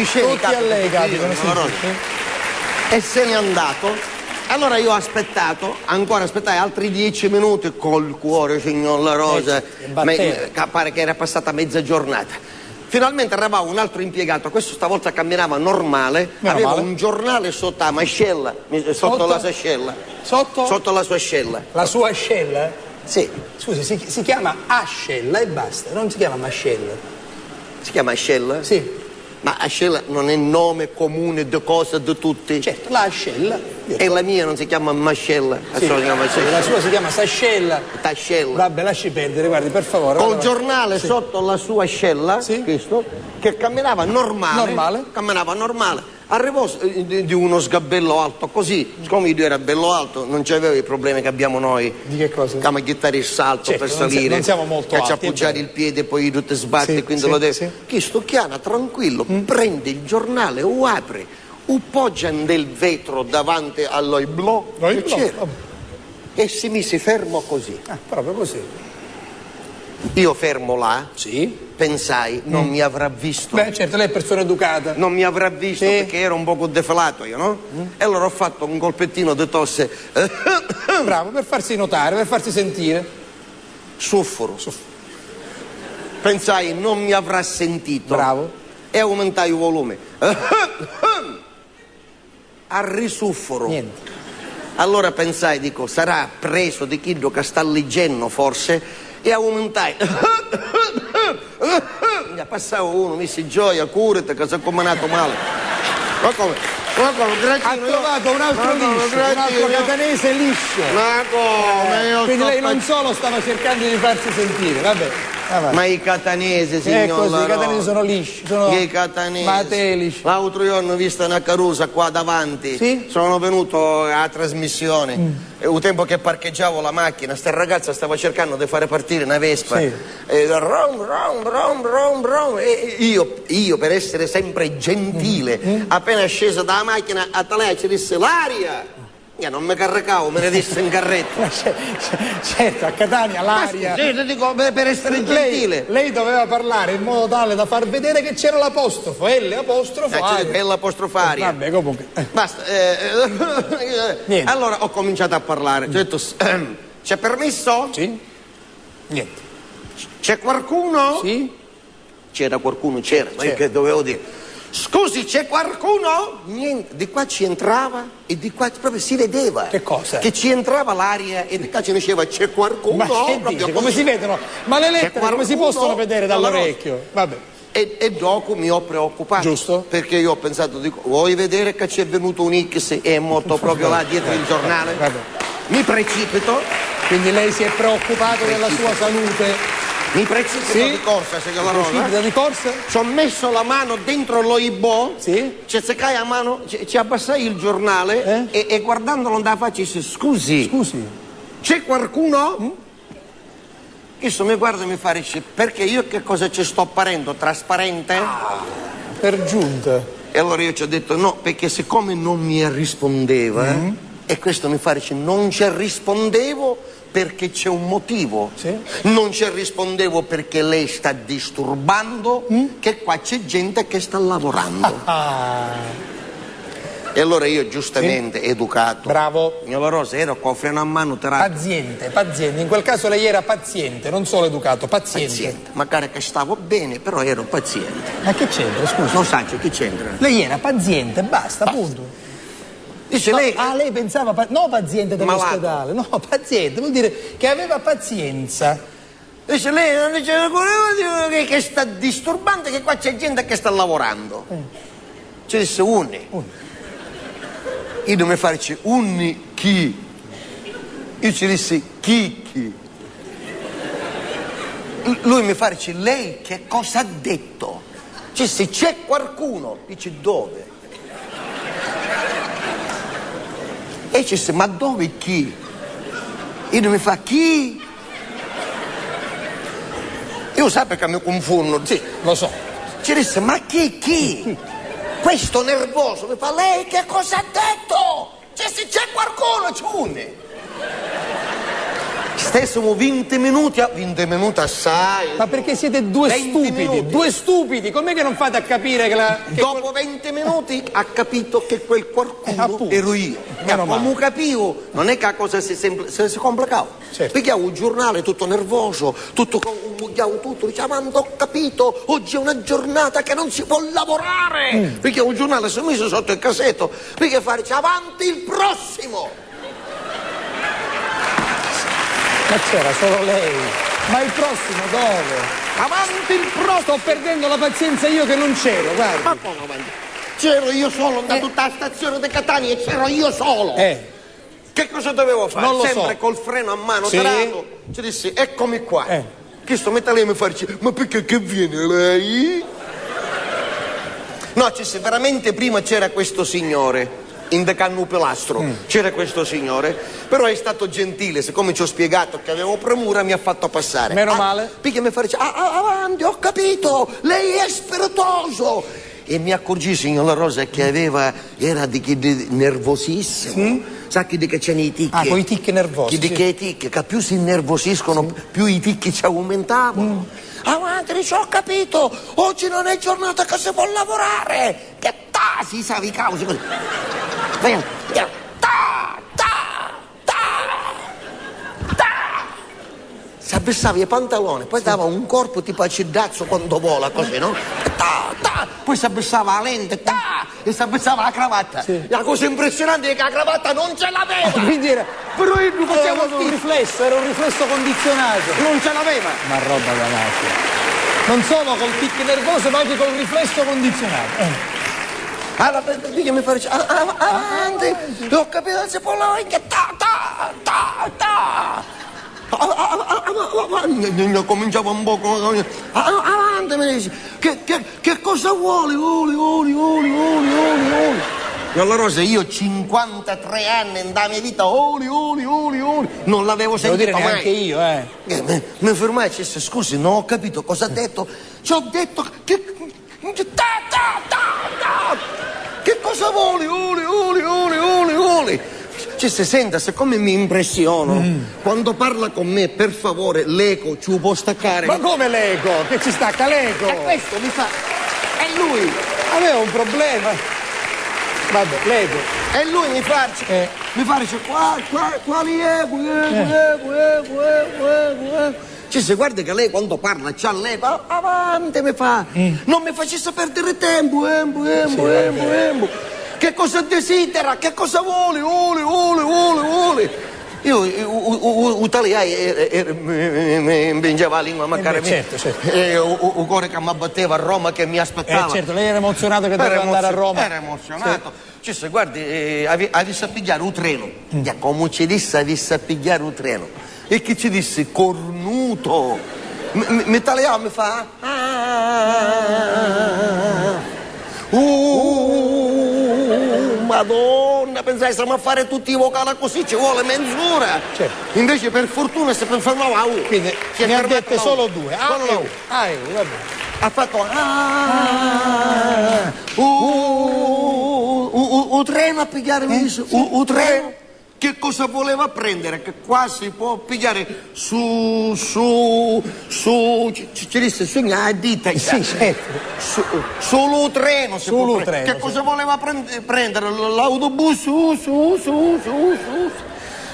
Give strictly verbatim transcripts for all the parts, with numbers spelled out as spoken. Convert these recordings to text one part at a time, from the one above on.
Tutti a lei capitano, sì, sì, sì. E se n'è andato. Allora io ho aspettato, ancora aspettai altri dieci minuti col cuore, signor La Rosa, eh, che batteva. Ma, eh, ca-, pare che era passata mezza giornata. Finalmente arrivava un altro impiegato, questo stavolta camminava normale, aveva un giornale sotto la mascella, mi-, sotto la sua ascella. Sotto? Sotto la sua ascella. La sua ascella? Sì. Scusi, si, si chiama ascella e basta, non si chiama mascella. Si chiama ascella? Sì. Ma ascella non è nome comune di cosa di tutti? Certo, la ascella. E la mia non si chiama mascella? Sì, la sua si chiama sascella. Tascella. Vabbè, lasci perdere, guardi, per favore. Col giornale sotto la sua ascella, questo, che camminava normale, camminava normale. Arrivò, eh, di, di uno sgabello alto così, siccome io ero bello alto, non c'avevo i problemi che abbiamo noi. Di che cosa? Che mi ghittari il salto per salire, non siamo molto alti, è vero. Che ci appoggiare il piede, poi tu ti sbatti, quindi lo devi. Chisto chiana, tranquillo, prende il giornale, u apre, u poggia nel vetro davanti all'oblò che c'era. E si mise fermo così. Ah, proprio così. Io fermo là, pensai, non mi avrà visto. Beh, certo, lei è persona educata. Non mi avrà visto perché ero un poco deflato io, no? E allora ho fatto un colpettino di tosse. Bravo, per farsi notare, per farsi sentire. Suffuro. Pensai, non mi avrà sentito. Bravo. E aumentai u volume. Arrisuffuru. Niente. Allora pensai, dico, sarà preso di chiddu ca sta liggennu, forse? E aumentai. Nni passau unu, mi dissi, Gioia, curiti ca s'è cumminatu mali. Ma come? Ma come? Gratinu, ha trovato un altro liscio, un altro catanese liscio. Ma come? Eh, quindi lei non solo stava cercando di farsi sentire, vabbè. Ma i catanesi, signor La Rosa. È così, i catanesi sono lisci, sono matelici. L'altro giorno ho visto una carusa qua davanti. Sì? Sono venuto alla trasmissione. E il tempo che parcheggiavo la macchina, sta ragazza stava cercando di fare partire una Vespa. Sì. E rom, rom, rom, rom, rom. E io, io, per essere sempre gentile, appena scesa dalla macchina, a lei ci disse, Laria! Io non mi carricavo, mi ne disse in carretta. Ma ce-, ce-, certo, a Catania l'aria. Ma sì, sì, ti dico, per, per essere gentile. Lei, lei doveva parlare in modo tale da far vedere che c'era l'apostrofo, L apostrofo, eh, aria. Bella apostrofaria. Vabbè, comunque. Basta. Eh, eh, allora ho cominciato a parlare. Ho detto, "S-, ehm, c'è permesso?" Sì. Niente. "C'è qualcuno?" Sì. C'era qualcuno, c'era, ma io che dovevo dire? "Scusi, c'è qualcuno?" Niente, di qua ci entrava e di qua proprio si vedeva. Che cosa? Che ci entrava l'aria e di qua ci ne usciva, "C'è qualcuno?" Ma che dice? Come si vedono? Ma le lettere come si possono vedere dall'orecchio? Vabbè. E, e dopo mi ho preoccupato. Giusto. Perché io ho pensato, dico, "Vuoi vedere che ci è venuto un X e è morto proprio là dietro il giornale?" Vabbè. Mi precipito. Quindi lei si è preoccupato della sua salute. Mi precipito di corsa, signor La Rosa. Precipita di corsa? Ci ho messo la mano dentro lo ibò, ci seccai la mano, ci, ci abbassai il giornale e, e guardandolo nella faccia disse, "Scusi, c'è qualcuno?" Isso mi guarda e mi fa, dice, "Perché io che cosa ci sto parendo? Trasparente?" Ah, per giunta. E allora io ci ho detto, "No, perché siccome non mi rispondeva", e questo mi fa, dice, "Non ci rispondevo perché c'è un motivo. Sì. Non ci rispondevo perché lei sta disturbando, che qua c'è gente che sta lavorando." Ah. E allora io giustamente, educato. Bravo. Signor La Rosa, ero qua, freno a mano, tirato. Paziente, paziente. In quel caso lei era paziente, non solo educato, paziente. Paziente. Magari che stavo bene, però ero paziente. Ma che c'entra, scusi? Non saccio che c'entra. Lei era paziente, basta, punto. Dice lei. Ah, lei pensava, pa-, no paziente dell'ospedale, no, paziente, vuol dire che aveva pazienza. Dice, "Lei non dice, che, che sta disturbando, che qua c'è gente che sta lavorando." Eh. Ci disse, "Unni?" Unni? Io mi fa, dice, "Unni chi?" Io ci dissi, "Chi chi?" L-, lui mi fa, dice, "Lei che cosa ha detto?" Ci disse, "C'è qualcuno." Dice, "Dove?" E ci disse, "Ma dove chi?" Io mi fa, "Chi?" Io sape che mi confonno. Sì, lo so. Ci disse, "Ma chi, chi?" Questo nervoso mi fa, "Lei che cosa ha detto?" Ci disse, "C'è qualcuno, ci unni?" Stessimu vinti minuti a, vinti minuti assai. Ma perché siete due stupidi, due stupidi, com'è che non fate a capire che la, che Dopo venti minuti ha capito che quel qualcuno Eh, appunto. ero io. Meno Comu male. capiu, non è che la cosa si, sempl- si, si complicava. Certo. Pigghiau un giornale tutto nervoso, tutto co- un mugghiau tutto, diceva: "Avanti, ho capito, oggi è una giornata che non si può lavorare." Mm. Pigghiau un giornale, si mise sotto il casetto, perché fare, dice: "Avanti il prossimo!" Ma c'era solo lei. Ma il prossimo dove? Avanti il prossimo! Sto perdendo la pazienza io che non c'ero, guardi. Ma come avanti? C'ero io solo, da Eh. tutta la stazione di Catania, c'ero io solo. Eh. Che cosa dovevo fare? Non lo so. Sempre col freno a mano Sì. tirato. Ci dissi: "Eccomi qua." Eh. Chisto mi talia e mi fa, dice: "Ma perché, che viene lei?" No, ci si, veramente prima c'era questo signore, indicando un pilastro, Mm. c'era questo signore, però è stato gentile, siccome ci ho spiegato che avevo premura, mi ha fatto passare. Meno Ah, male. Perché mi fa, dice: "Ah, ah, avanti, ho capito, lei è spiritoso." E mi accorgì, signor La Rosa, che aveva, era di chi di nervosissimo. Sì? Sa chi di che c'è i ticchi? Ah, coi ticchi nervosi, Chi di sì. che i ticchi, che più si innervosiscono, Sì. più i ticchi ci aumentavano. Mm. Avanti, dice, ho capito, oggi non è giornata che si può lavorare. Che tasi, savi causi così. Via, via. Ta, ta, ta, ta. S'abbrissava i pantaloni, poi dava un corpo tipo aciddazzo quando vola, così, no? Ta, ta, poi s'abbrissava la lente, ta, e s'abbrissava la cravatta. Sì. La cosa impressionante è che la cravatta non ce l'aveva! Ah, quindi era, Però io non era facevo proprio un schifo. riflesso, era un riflesso condizionato. Non ce l'aveva! Ma roba da mafia. Non solo col tic nervoso, ma anche col riflesso condizionato. Eh. Allora, per, per, mi fa, ah, ah, avanti, ho capito, non si può lavorare, ta, ta, ta, ta. Ah, ah, ah, ah, ah, ah, ah, ne, ne, ne cominciava un poco, ah, ah, avanti, mi dice, che, che, che cosa vuole? Oli, oli, oli, oli, oli, oli. Allora, Rosa, io cinquantatré anni nella mia vita, oli, oli, oli, oli, non l'avevo Devo sentito dire, mai. neanche io, eh. Eh, mi, mi fermai e disse, scusi, non ho capito cosa ha detto. Ci ho detto che Ta, ta, ta, ta! Che cosa vuole? Oli, oli, oli, oli, oli! Ci si senta, siccome mi impressiono, Mm. quando parla con me, per favore, l'eco ci lo può staccare. Ma come l'eco? Che ci stacca l'eco? E questo mi fa. E lui? Aveva un problema. Vabbè, l'eco. E lui mi fa. Eh. Mi fa, dice, qua, qua, quali eco? Eco, Eh. eco, eco, eco, eco, eco. Ci si guarda che lei quando parla c'ha l'eco, a-, avanti mi fa, Mm. non mi facesse perdere tempo, tempo, tempo, Sì, tempo, vabbè. tempo. Che cosa desidera? Che cosa vuole? Vuole, vuole, vuole, vuole. Io, u, u, u, u taliai, eh, eh, eh, mi, mi, mi, mi impingeva la lingua, Eh, magari beh, mi, certo, certo. eh, u, u, u core che mi batteva a Roma che mi aspettava. Eh, certo, lei era emozionato che Era doveva andare a emozio-, Roma. era emozionato. Sì. Ci si, guardi, eh, avi-, avissi a pigghiari u trenu. Mm. E comu ci dissi, avissi a pigghiari u trenu. E chi ci dissi? Cornuto! Mi, mi, mi taliau, mi fa, ah, uh, Madonna, pensai, stiamo a fare tutti i vocali così, ci vuole menz'ora. Certo. Invece, per fortuna, si fermava a uno. Quindi Si è ne ha fermato dette a solo uno. due. Ah, Solo e uno. uno. Ah, eh, vabbè. Ha fatto, ah, u, u, u, u, u treno a pigliare, mi dice, u, u treno. Che cosa voleva prendere? Che qua si può pigliare su, su, su, ci, ci, ci disse, sugna a dita, Sì, certo. su, solo u treno si Solo può u pre-, treno, che sì. cosa voleva prend-, prendere? L-, l'autobus, su, su, su, su, su, su.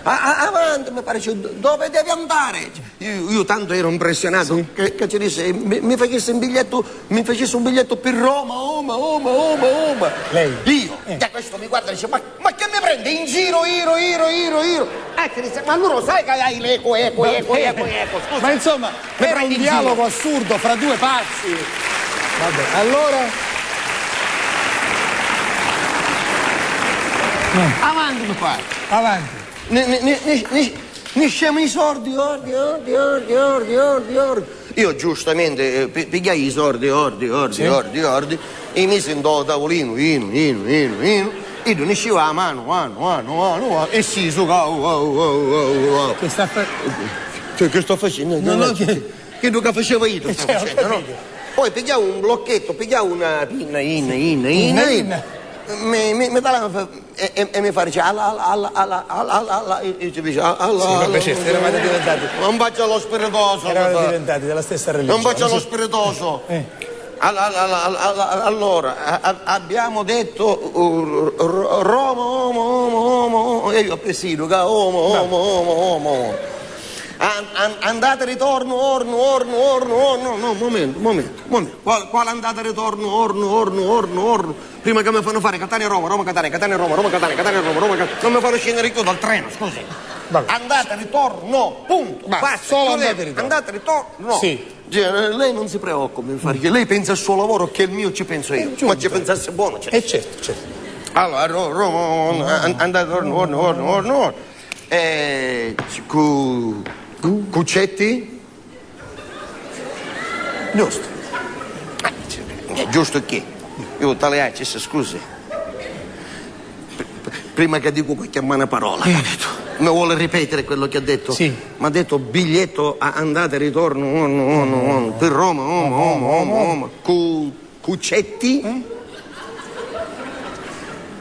A-, a-, avanti, mi pare, ci, dove devi andare? Io, io tanto ero impressionato Sì. che, che ci disse, mi, mi facesse un biglietto, mi facesse un biglietto per Roma, Roma, Roma, Roma, Roma. Lei? Io? Eh. Da questo mi guarda e dice, ma, ma che mi prende in giro, iro, iro, iro, iro? Eh, ci disse, ma allora sai che hai l'eco, eco, Ma, eco, eh, eco, eco, scusa. ma insomma, Mi era prendi un in giro. dialogo assurdo fra due pazzi. Vabbè, allora? Avanti, mi pare. Avanti. Ne, ne, ne, ne, ne, ne scemu i sordi, ordi, ordi, ordi, ordi, ordi, ordi, ordi. Io giustamente, eh, pi-, pigghiai i sordi, ordi, ordi, Sì. ordi, ordi, e i misi ntô tavulinu, inu, inu, inu, inu, iddu nisciva a manu, manu, manu, manu, manu, e si sucau, au, au, au, au, au. Che sta fa- Cioè, che sto facendo? No, no, che, che non faceva io, sto Eh, cioè, ho facendo, no? capito. Poi pigghiau un blocchetto, pigghiau una pinna, inna, inna, inna, Una inna. inna. Mi, mi, mi talana fa- e, e, e mi fa dice, alla, alla, alla, alla, alla, alla, alla, io, io ci dice, alla, alla, alla, alla. Sì, vabbè, certo, eravate diventati. Non faccia lo spiritoso, eravate diventati della stessa religione. Non faccia lo spiritoso. Eh. Alla, alla, alla, alla, alla, allora, a- a- abbiamo detto uh, r- r- Roma, Omo, Omo, Omo, e io a Pesiduca, Omo, Omo, Omo, Omo. An- an- andata e ritorno, orno, orno, orno, orno, no, momento, momento, momento. Qual- quale andata e ritorno, orno, orno, orno, orno? Prima che mi fanno fare Catania-Roma, Roma-Catania, Catania-Roma, Roma-Catania, Catania-Roma, Roma-Catania, non mi fanno scendere più dal treno, scusi. Andata e ritorno, punto. Basta, solo andata e ritorno. Andata e ritorno. Sì. Cioè, lei non si preoccupi, mi fa, che lei pensa al suo lavoro, che il mio ci penso io. Ma ci pensasse buono, cioè. E certo, certo. Allora, ro- ro- an- andate, orno, orno, orno, orno, orno. Eh, cu- cu- Cuccetti? Giusto. Eh, giusto che? Io, tale, ci si scusi. Prima che dico qualche mala parola, capito? Mi vuole ripetere quello che ha detto? Sì. Mi ha detto biglietto a andata e ritorno, on, on, on, per Roma, om, om, om, om, cu- Cuccetti? Eh?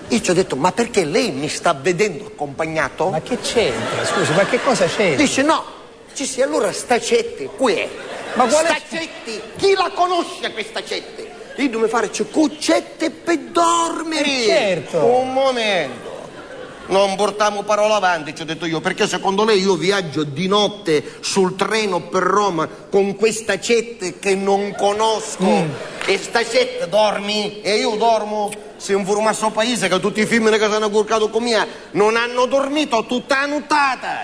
Io ci ho detto, ma perché lei mi sta vedendo accompagnato? Ma che c'entra? Scusi, ma che cosa c'entra? Dice, no, ci sia allora sta Cetti, qui è. Ma quale Sta Cetti, chi la conosce questa Cetti? Io devo fare cu Cetti per dormire. Eh, certo. Un momento. Non portiamo parola avanti, ci ho detto io, perché secondo lei io viaggio di notte sul treno per Roma con questa Cetti che non conosco? E sta Cetti dormi e io dormo? Si informa sto paese che tutti i femmini che sono curcati con me non hanno dormito tutta la nottata.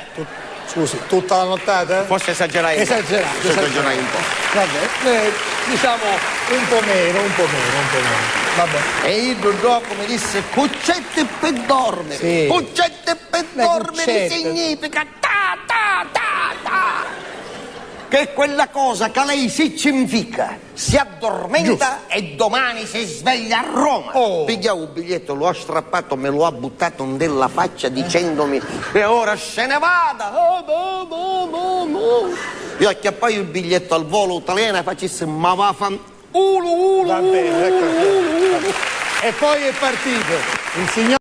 Scusi, tutta la nottata? Forse esagerai un po'. Esagerato, forse esagerai un po'. Vabbè, eh, diciamo un po' meno, un po' meno, un po' meno. Vabbè. E io dopo mi disse, cuccetti per dormire. Sì. Cuccetti per dormire significa ta, ta, ta, ta. Che è quella cosa che lei si cinfica. Si addormenta e domani si sveglia a Roma. Oh. Piglia un biglietto, lo ha strappato, me lo ha buttato nella faccia dicendomi: "E ora se ne vada!" Oh, oh, oh, oh, oh. Io acchiappai il biglietto al volo, Talena, facessi: "Ma va fan-, ulu, ulu, ulu, ulu, ulu." E poi è partito il signor